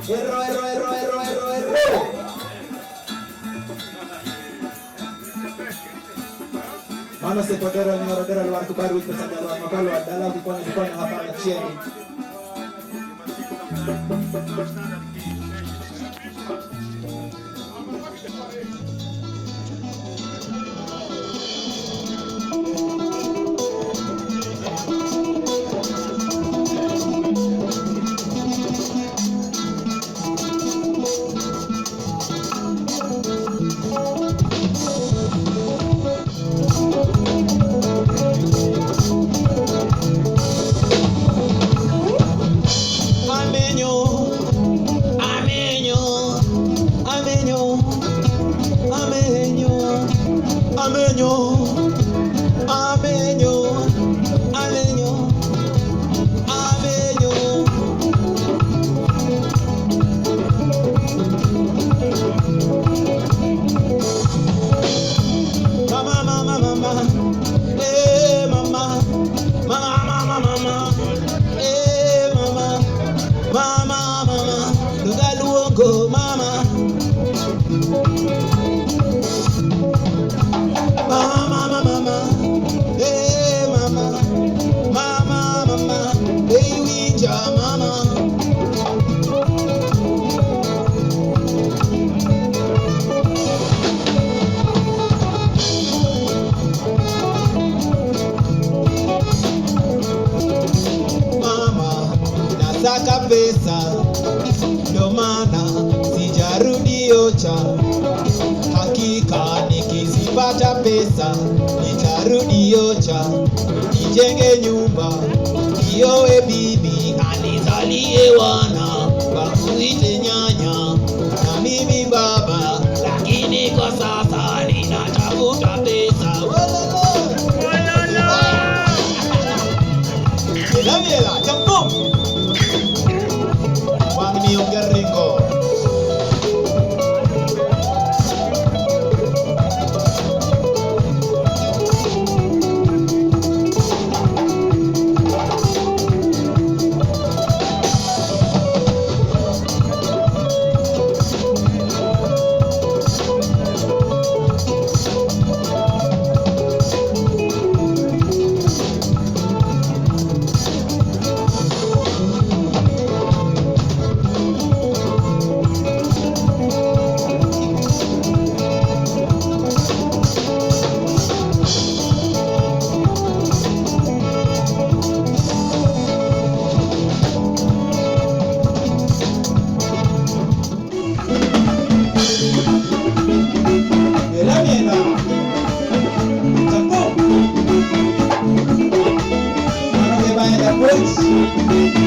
Ero ero ero ero ero ero. Mano sepodero nyoro dero lwar kubar wich pesa jalwar makalwar dala kikonyo kikonyo hapa na chieni. Amenyo, amenyo, amenyo, amenyo, amenyo, amenyo, amenyo, amenyo. Mama, mama, mama, eh, mama, mama, mama, mama, eh, mama. Mama, mama, lugaluongo mama. Mama, mama, mama, eh, mama, mama, mama, eh, winja mama. Mama, nataka pesa, ndo maana sijarudi Ocha. Hakika nikizipata pesa nitarudi Ocha, nijenge nyumba, nioe bibi, anizalie wana, wakuite nyanya na mimi baba, lakini kwa sasa ninatafuta pesa. Wololo. Daniela, jambo. Wangni onge ringo. Miela miela. Jambo. Mano ke bae da puch.